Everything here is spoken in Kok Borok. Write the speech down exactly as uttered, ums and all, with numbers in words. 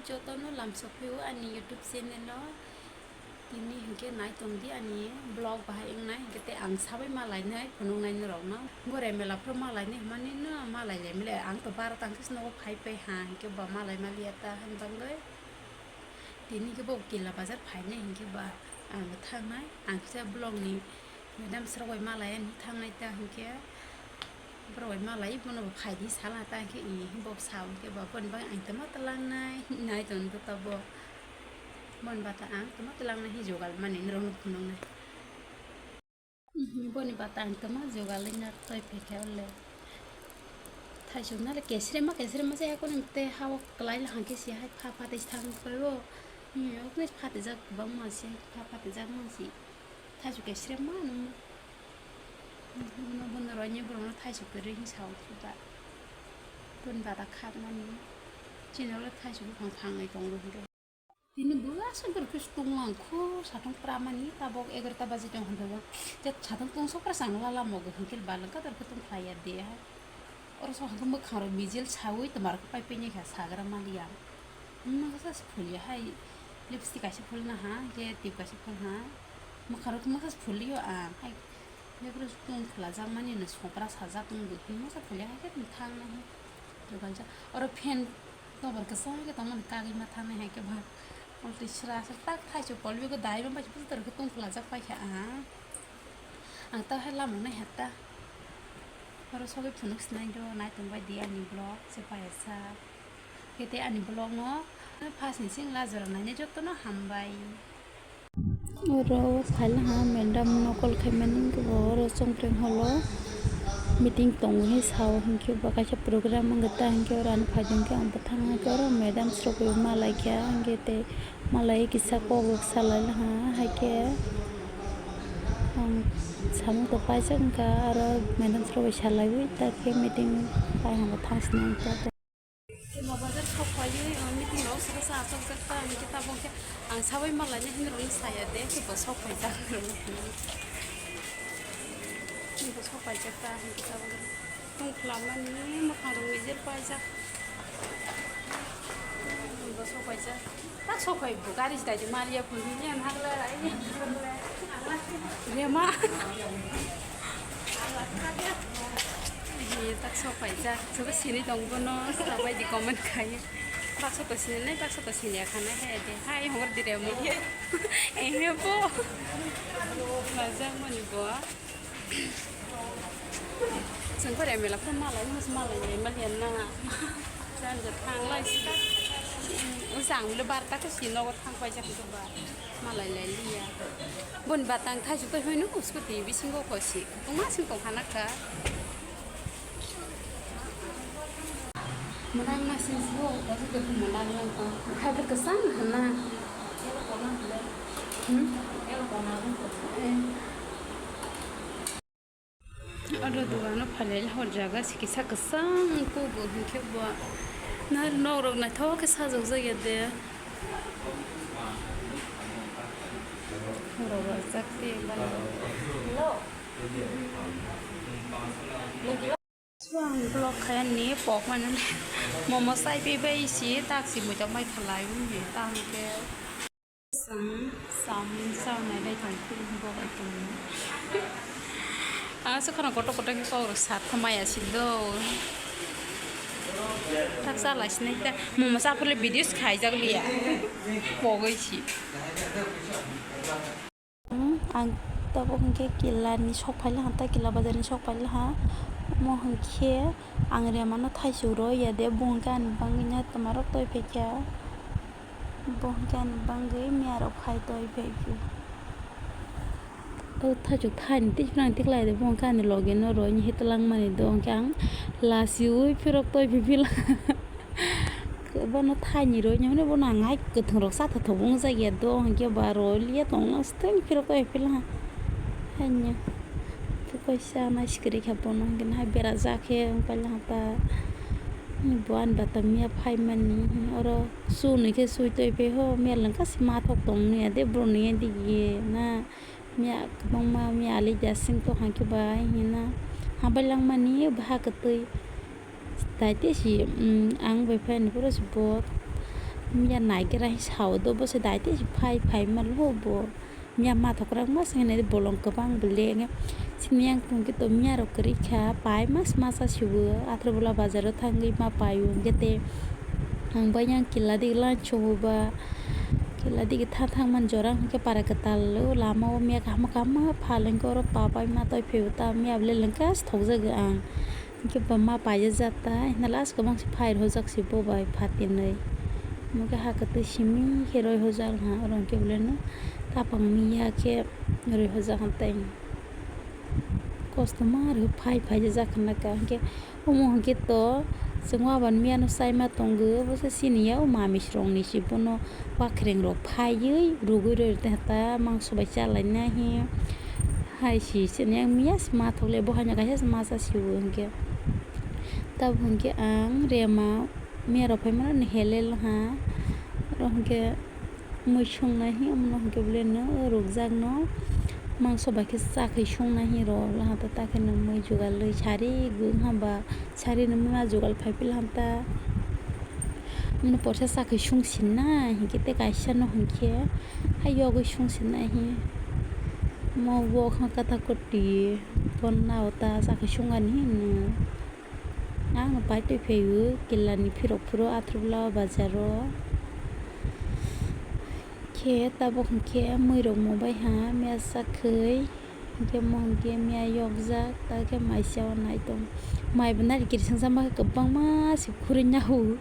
Jotono lamsok phio ani YouTube channel o. Tini hinkhe nai tongdi ani vlog bahai wngnai, hinkhe tei ang sabai ma lainai phunuknai norokno. Borai mela phuru ma lainai hwnmani no ma lai lai mile, ang to bara tang khe nogo phai phai ha, hinkhe ba ma lai maliya ta hani bagwi. Tini khe bo Kila bazar phainai hinkhe ba ang bo thangnai, ang kisa vlog ni madam srok bai ma lai ani thangnai ta hinkhe. Borok bai malai bono bo phaidi sala ta hinkhe i bok sao hinkhe ba boni bagwi ang tongma twlangnai hinwi nai tongdi ta bo. Boni bata ang tongma twlangnai hinwi jogal mani norokno phunuknai. Boni bata ang tongma jogal wngna tei phaikha le. Thaisok nale kesrema kesrema se hakuni tei ha o kwlai hwnkhe se hai pha pha tei thang kwrwi o. Phatijak kwbangma se pha phatijak ma se. Thaisok kesrema nung. Bono, bono roini borokno thaisok kwrwi hinwi sao khe ba. Boni bata khakmani. Chini ulo thaisok buphang phangwi tongo hinkhe. Tini bo aswk dorkhe tonglang kho satung pramani tabok egarota baji tong hwnba. Je satung tungsok pra chang lala mogo hinkhe balangka dorkhe tongkhlaiya de hai. Oro so hwnkhe mwkhang rok mijil sawi twma rok pai pini kha sagra maliya. Mwkhang se phulya hai lipstick kaisa phulna ha, hinkhe tip kaisa phulna ha. Mwkhang rok mwkhang se phulio ang. Hai, bebru tong khwlajak mani no sopra sajak wngwi. Himma se phulya hai khe thang na hai. Jogaljak. Oro fan tobor kwchang khe tongmani kagwi ma thang nai hai khe ba. Oro twi sra sra tak thaichuk kolbego daiba bai se putar khe tong khwlajak pai kha ang. Ang ta hai lamuk nai ha ta. Oro sogwi phunuk sinai do, nai tong bai di ani vlog se paiya sa. Khe tei ani vlog no first ni sing last jora nainai jotono hambai. Oro phaila ha madam no call khaimani, hwnkhe bo oro chongpreng holo meeting tongo hinwi sao, hinkhe bo kaisa program wngkha ta, hinkhe oro ano phaidi hinkhe ang bwthang hinkhe oro madam srok bai ma laikha, hinkhe tei malai kisa kok rok salai laha, hai khe ang samung tong paijak wngkha, aro madam srok bai salaiwi ta khe meeting pai hwnba thang sini wngkha. Khe ma bazar sok phaiwi, meeting rok saka sa achukjak ta, hinkhe tabuk khe ang sabai ma laina hinwi rokno saya de, khe bo sok phaijak. Khe bo sok phaijak ta, hinkhe tabuk. Tong khwlamani mwkhang rok mijil paijak. Bo sok paijak. Tak sok phai bo gari se daidi maliya phunukya nang le ai. Rema. Ye tak sok paijak. Sobo sini tong bono. Sabai di comment khai. Baksa to sini nai, baksa to sini ya khanai hai de. Hai hor di remo. Ehe bo. Majak mani bo. Chwng khe remela khe malai, malai, malai, malai na. Jan je thanglai sita. Usa ang le barta khe si nogo thang paijak khe ba. Malai lai liya. Bon batang thaisu to hoino scooty bisingo kosi. Tongma sing tong khana kha. Mwnang ma sing si ho, kaisa khe mwnang lang tong. Khai khe kwchang hwnna. Hmm? Eh. Oro dogano phalai hor jaga se kisa kwchang kugo hinkhe bo. Nari nok rok naithok khe sajok jak ya de. Borok rok jak te bana. Ang vlog khayan ni pok mani momo sai pi bai si tak si mui tong bai khalai uni tang ke. Sang sam sa nai dai thang ku bo bai tong. Ang se khana koto koto ke kok sa thamaya si do. Tak sa lai si nai ta momo sa phule videos khai jak liya. Pogoi si. Hmm, ang tabuk hwnkhe Kila ni sok phai laha, tei Kila bazar ni sok phai laha. Omo hwnkhe ang Rema no thaichuk rw ya de, bo hwnkhe ani bagwi no twma rok twi phaikha. Bo hwnkhe ani bagwi miya rok phai twi phaikha. O thaichuk thani tei phano ang tikhlai de, bo hwnkhe ani logi no rw ya, hwnkhe twlang mani do, hwnkhe ang lasiui phirok twi phai phi laha. Bono thaini rw hwnwi bono ang hai kwthwng rok chatha thok wng jak ya do, hwnkhe ba rw liya tong nang swtwng phirok tei phila ha. Haino kaisa nai swkri kha bono, hwnkhe hai berajak khe wng paila ha ta. Bo ani bata miya phaimani oro sui nwi khe sui twi phi ho, miya lwng kha se mathok tong nw ya de, bro nw ya dige na. Miya kwbangma miya ali jasing tong hai khe bai hino habai langmani bwha kwtwi. Daite si, mm, ang bai phai ani phuru si bo Miya naigra hi sao do, bo se daite se phai phai ma lo bo. Miya mathok kwrak ma se hinwi bolong kwbang bo le. Sini yang tong khe to miya rok kwrwi kha, pai mas ma cha siwo. Athar bwla bazar o thangwi ma pai o, hwnkhe te ang bai yang kila dik lan chobo ba. Kila dik tha thang man jora hwnkhe para kwtal o lama o miya kaham kaham ma phaleng khe oro pa pai ma toi phaibo ta miya bole lengkha thokjago ang. Hwnkhe bo ma paijajak ta, hwnkhe last kwbang se phai rwjak se bo bai phatinwi. Hwnkhe ha kwtwi simi khe roi hojak ha, oro hwnkhe boleno tapang miya khe roi hojak ha tei. Kosto ma rw phai phaijajak hwnna kha, hwnkhe omo hwnkhe to chwng waban miyano chaima tongo, bo se sini ya o mamisrokni se bono. Wakhrengrok phaiwi rwgwi roi tongkha ta, mangso bai chalaina hi. Hai si, sini ang miya se ma thok le, bo haino kaisa se ma cha siwo hwnkhe. Tabuk hwnkhe ang rema miya rok phaimano ni helel ha. Oro hwnkhe mui songna hi, omono hwnkhe boleno rwkjakno mangso bai khe chakhwi songna hi rw laha ta, ta khe nw mui jugalwi sari gwi hwnba sari nw ma jugal phai phi laha ta. Mano porsa chakhwi sung sinna hinkhe tei kaisa no hinkhe hai yogwi sung sinna hi. Mo bo kha kata koti bon nao ta chakhwi sung ani hino. Ang no pai twi phaio kila ni phirok phuro Atharwla bazar o. Khe tabuk hinkhe mui rok mo bai ha mesa khwi. Hwnkhe mo hwnkhe miya yokjak, ta khe mai se o nai tong. Mai bo nari kirsingsa ma khe kwbangma se khurui nahuk.